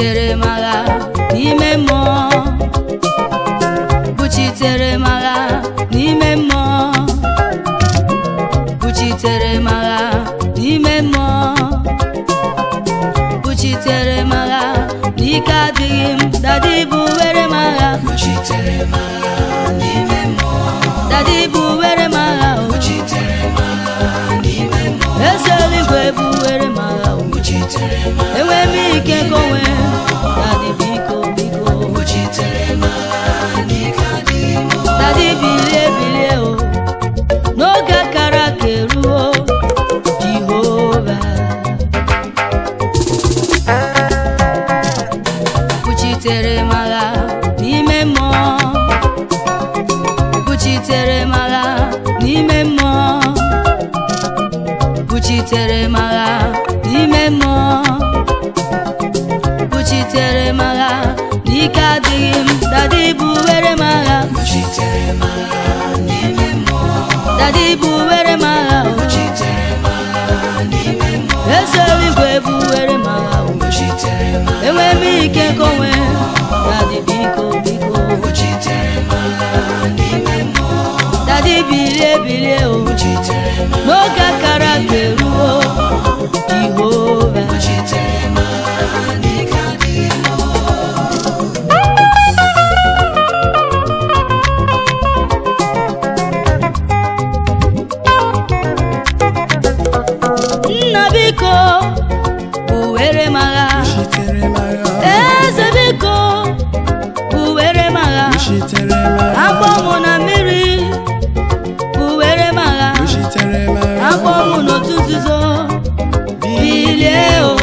Buchitere m agha n'ime mmụọ, buchitere m agha n'ime mmụọ, buchitere m agha n'ime mmụọ, buchitere m agha n'ike adịghị m. Daddy, buwere m agha. Buchitere m agha n'ime mmụọ. Daddy, buwere m agha o. Buchitere m agha n'ime mmụọ. Eze eluigwe, buwere m agha o. Buchitere m agha. Enwe m ike ka onwe. Daddy, biko, biko. Buchitere m agha n'ike adịghị m. Daddy, bilie, bilie o, n'oge akara aka eruo. Jehova, buchitere m agha n'ime mmụọ, buchitere m agha n'ime mmụọ, buchitere m agha n'ime mmụọ, buchitere m agha n'ike adịghị m. Daddy, buwere m agha. Buchitere m agha n'ime mmụọ. Daddy, buwere m agha o. Buchitere m agha n'ime mmụọ. Eze eluigwe, buwere m agha o. Buchitere m agha. Enwe m ike ka onwe. Daddy, biko, biko. Buchitere m agha n'ime mmụọ. Daddy, bilie, bilie o. Buchitere m agha. N'oge akara aka eruo. Jehova. Buchitere m agha n'ike adịghị m. Nna, biko, buwere m agha. Buchitere m agha. Eze, biko, buwere m agha. Buchitere m agha. Agbọ mụ na mmiri, buwere m agha. Buchitere m agha. Agbọ mụ n'otu nzuzo, bilie o.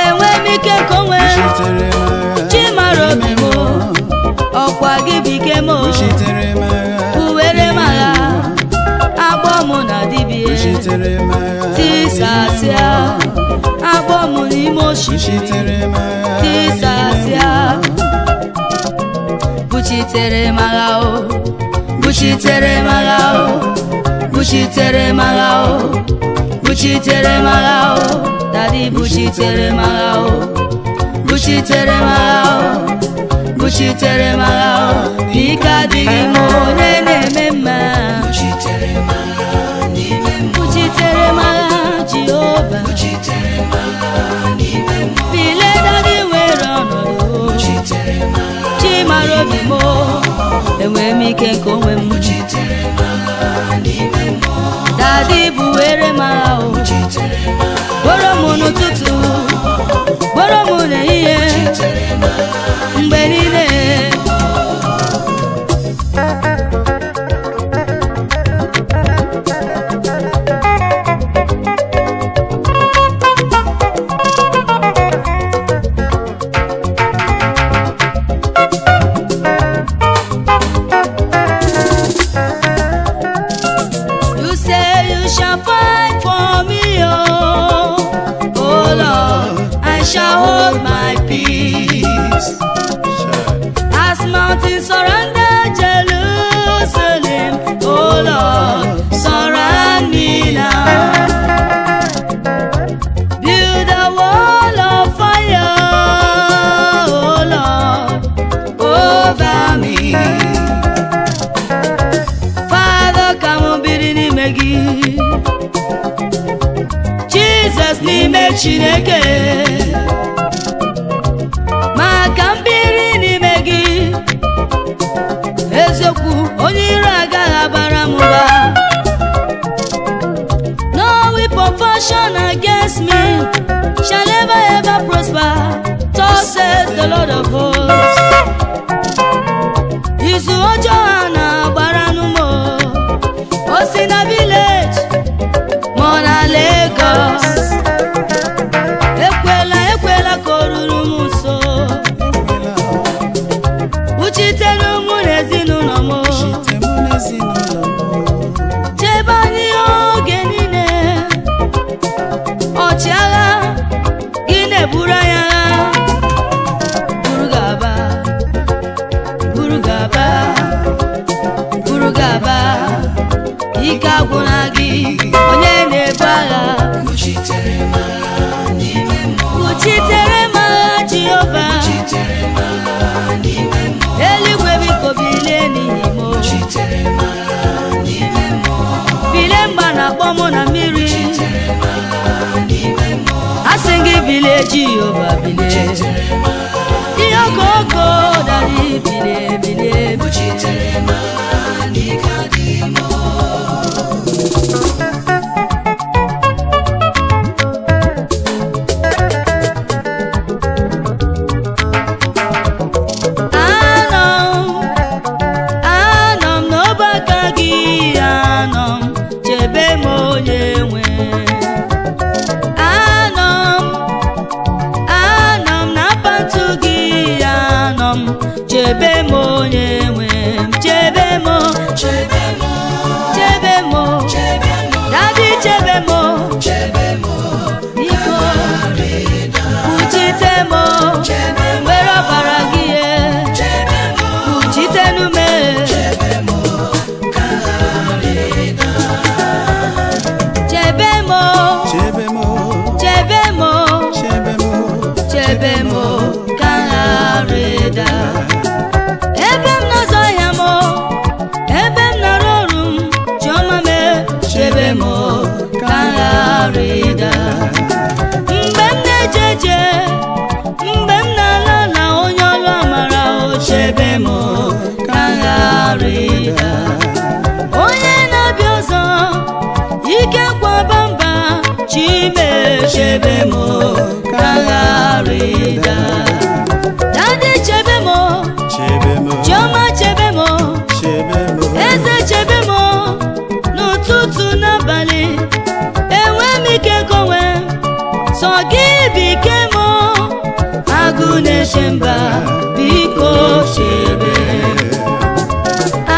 Enwe m ike nke onwe. Buchitere m agha. Chimara obi m, ọkwa gị bụ ike m o. Buchitere m agha. Buwere m agha. Agbọ mụ na dibie. Buchitere m agha. Tisasịa agbọ mụ n'ime osimiri. Buchitere m agha. Tisasịa. Buchitere m agha o, buchitere m agha o, buchitere m agha o, buchitere m agha o. Daddy, buchitere m agha o, buchitere m agha o, buchitere m agha o. Ike adịghị m, onye na-eme mma. Buchitere m agha n'ime mmụọ. Buchitere m agha, Jehova. Buchitere m agha n'ime mmụọ. Bilie, Daddy, were ọnọdụ. Buchitere m agha. Chimara obi m, enwee m ike nke onwe m. Buchitere m agha n'ime mmụọ. Daddy, buwere m agha o. Buchitere m agha. Boro m n'ụtụtụ, boro m n'ehihie, Buchitere m agha. mgbe niile. You say you shall fight for me, oh, oh Lord, I shall hold my peace. As mountains surround Jerusalem, oh Lord, surround me now. Build a wall of fire, oh Lord, over me. Father, ka m biri n'ime gị. Jesus, n'ime Chineke. Maka mbiri n'ime gị, eziokwu, onye iro agaghị abara m ụba. No weapon fashioned against me shall ever ever prosper, thus says the Lord of hosts. Izu ọjọọ a na-agbara n'ụmụ o si na village ma ọ na Lagos, ekwela, ekwela ka o ruru m nso. Ekwela. Uchitere mụ na ezinụlọ m. Chite mụ n'ezinụlọ m. Chebe anyị oge niile. Ọchịagha gị na-eburu anyị agha. Buru gaba, buru gaba, buru gaba. Ike agwụna gị, onye na-ebu agha. Buchitere m agha n'ime mmụọ. Kpuchitere m agha. Buchitere m agha n'ime mmụọ. Bilie mgba na-akpọ mụ na mmiri. Buchitere m agha n'ime mmụọ. Asị gị bilie, Jehova, bilie. Buchitere m agha. Ihe okoko dari, bilie, bilie. Buchitere m agha n'ike adịghị m. Anọ m, anọ m n'ọgbakọ gị, anọ m, chebe m onye nwe. Anọ m, anọ m na pantụ gị, anọ m, chebe m onye nwe m, chebe m, Chebe m, chebe m, chebe m, daddy chebe m, chebe m, biko kpuchite m, chebe m, were ọbara gị chebe m, kpuchitenu m. Chebe m, ka ghara ịda. Chebe m, Chebe m, chebe m, chebe m, chebe m ka m ghara ịda. Ebe m na-azụ ahịa m, ebe m na-arụ ọrụ m, chiọma m, chebe m ka m ghara ịda. Mgbe m na-eje eje, mgbe m na-ala ala, onye ọlụ amara o, chebe m ka m ghara ịda. Onye na-abịa ọzọ, ike kwaba mba, chime chebe m ka m ghara ịda. Daddy chebe m, chebe m, chiọma chebe m, chebe m, eze chebe m n'ụtụtụ n'abalị, enwe m ike konwe sọ gị bụ ike m, agụ na-eche mba, biko chebe.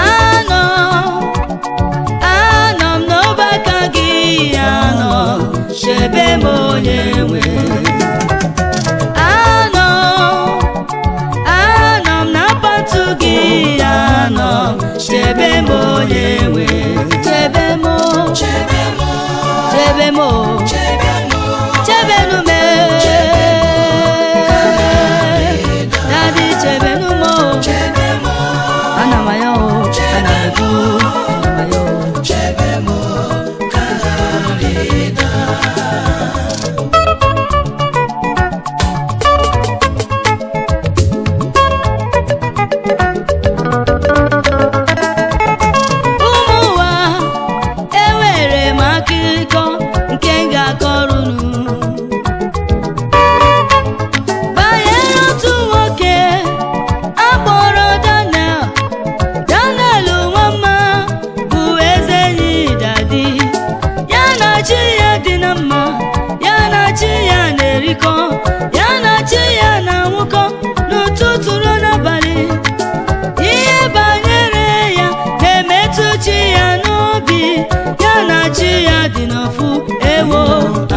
Anọ, anọ m n'ọgbakọ gị, anọ, chebe m onye nwe. Anọ, anọ m na pantụ gị, anọ, chebe m onye nwe, chebe m, Chebe m, chebe m, chebe m, chebenu m, daddy chebenu m, chebe m, ana m ayọ, ana m ekwu, ana m ayọ. Chebe m, ka ghara ịda. Ụmụ ụwa, enwere m akụkọ nke m ga-akọrọ unu banyere otu nwoke a kpọrọ Daniel. Daniel nwamma bụ eze enyi daddy ya na chi ya dị na mma, ya na chi ya na-erikọ, ya na chi ya na-anwụkọ n'ụtụtụ ruo n'abalị. Ihe banyere ya na-emetụ chi ya n'obi, ya na chi ya dị n'ofu. Ewo,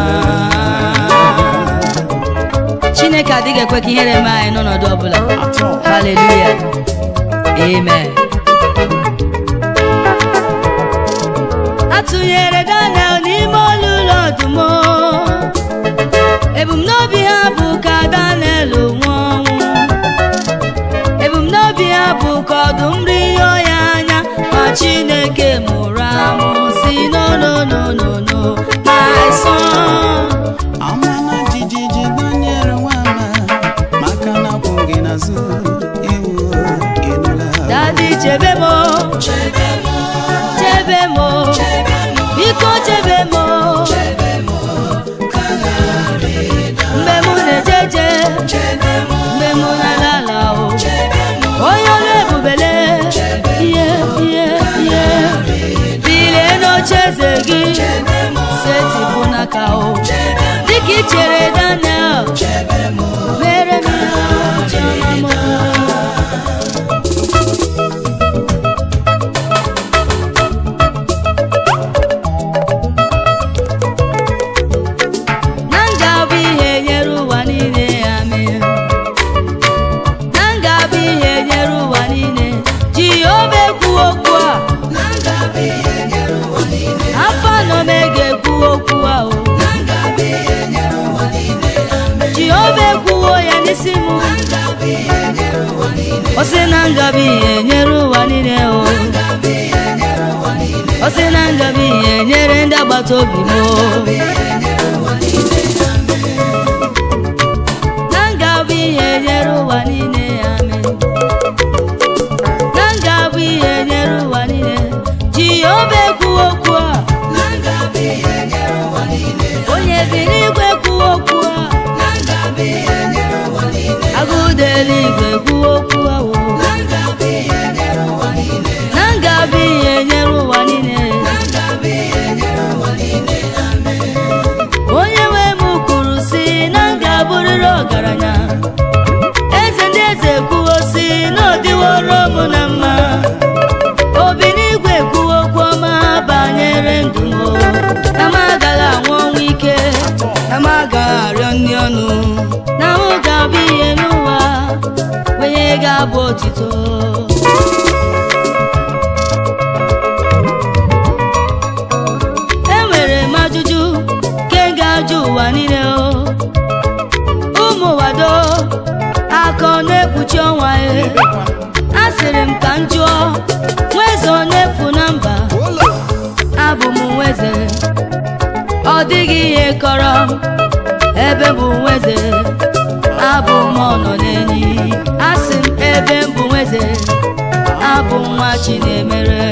ah. Chineke adịghị ekwe ka ihere mee anyị n'ọnọdụ ọbụla. Atọ. Haleluya, amen. A tụnyere Daniel n'ime olulu ọdụm. Ebumnobi ha bụ ka Daniel nwụọ ọnwụ. Ebumnobi ha bụ ka ọdụm rie ya anya, ma Chineke mụrụ amụ si no, no, no, no, no, my son. Amana jijiji Daniel nwama, maka na akwụ gị n'azụ, ewu ịnụla. Daddy chebe m, Chebe m, chebe m, chebe m, biko chebe m. Chebe m, ka ghara ịda. Mgbe m na-eje eje, Chebe m, mgbe m na-ala ala o, chebe m, onye ọrụ ebubele, ihe ihe ihe, bilie n'oche eze gị, chebe m, setịpụ n'aka o, chebe m, dịka i chere Daniel, chebe m, mere m ihe chiọma m. Na m ga-abụ ihe nyere ụwa niile ya mee. Na m ga-abụ ihe nyere ụwa niile. Jehova ekwu okwu a. Na m ga-abụ ihe nyere ụwa niile. Afọ anọ m ga-ekwu okwu a o. Na m ga-abụ ihe nyere ụwa niile. Amen. Jehova ekwuwo ya n'isi m. Na m ga-abụ ihe nyere ụwa niile. Ọ sị na m ga-abụ ihe nyere ụwa niile o. Na m Ọ sị na m ga-abụ ihe nyere ndị agbata obi m o. Na m ga-abụ ihe nyere ụwa niile, amen. Na m ga-abụ ihe nyere ụwa niile. Jehova ekwuo okwu a. Onye bi n'igwe kwuo okwu a. Agụụ dị eluigwe kwuo okwu a o. Na m ga-abụ ihe nyere ụwa niile. Onye nwe m kwuru sị na m ga-abụrịrị ọgaranya. Eze ndị eze kwuo sị na ọ dịworo m na mma. Obi n'igwe kwuo okwu ọma banyere ndụ m o. Na m agaghị anwụ ọnwụ ike, na m agaghị arịọ nri ọnụ, na m ga-abụ ihe n'ụwa, onye ga-abụ otito. Enwere m ajụjụ nke ga-ajụ ụwa niile o. Ụmụ wado akọ na-ekpuchi ọnwa e. Asịrị m ka m jụọ nweze ọ na-efu na mba. Abụ m nweze, ọ dịghị ihe kọrọ m. Ebe m bụ nweze, abụ m ọnọ n'enyi. Asị m ebe m bụ nweze, abụ m nwa Chinemere.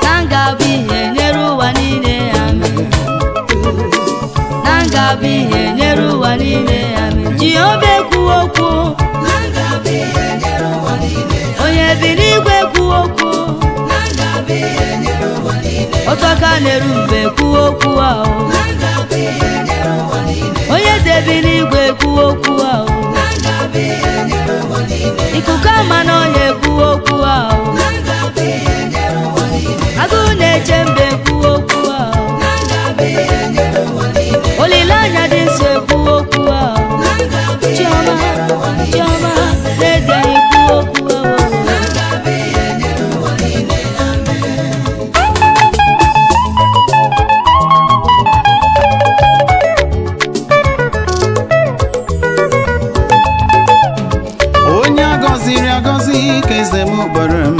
Na m ga-abụ ihe nyere ụwa niile, amen. Na m ga-abụ ihe nyere ụwa niile, amen. Jehova ekwuo okwu. Onye bi n'igwe kwuo okwu. Otu aka na-eru mbe kwuo okwu ahụ. Onye eze bi n'igwe kwuo okwu ahụ. Ikuku ama na ọnya ekwuo okwu ahụ. Agụụ na-eche mbe kwuo okwu ahụ. Olileanya dị nso ekwuo okwu ahụ. Chiọma, Chiọma, n'ezie ekwuo okwu ahụ. Onye agọziri agọzi ka eze m kpọrọ m,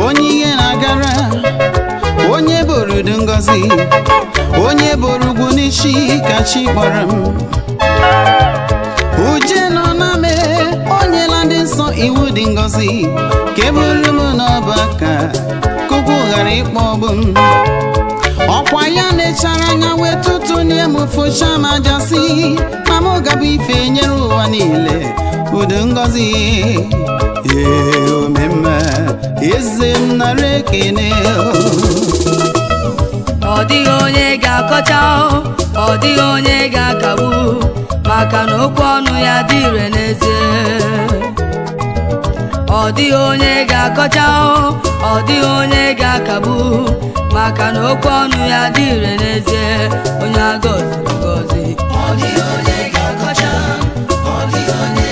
onye ihe na-agara, onye boro udu ngọzi, onye boro ugwu n'isi ka chi kpọrọ m. Uje nọ na me onyela ndị nsọ iwu dị ngọzi ka eburu m n'ọba aka ka ụkwụ ghara ịkpọ ọbụ m. Ọkwa ya na-echara anya wee tụtụ nye m fụcha ma jasị ma mụ gabụ ife nyere ụwa niile udo ngọzi. Ee, omemma eze m nara ekene. Ọ dịghị onye ga-akọcha o, ọ dịghị onye ga-akagbu, maka na okwu ọnụ ya dị ire n'ezie. Ọ dịghị onye ga-akọcha o, ọ dịghị onye ga-akagbu, maka na okwu ọnụ ya dị ire n'ezie. Onye a gọziri gọzi. Ọ dịghị onye ga-akọcha, ọ dịghị onye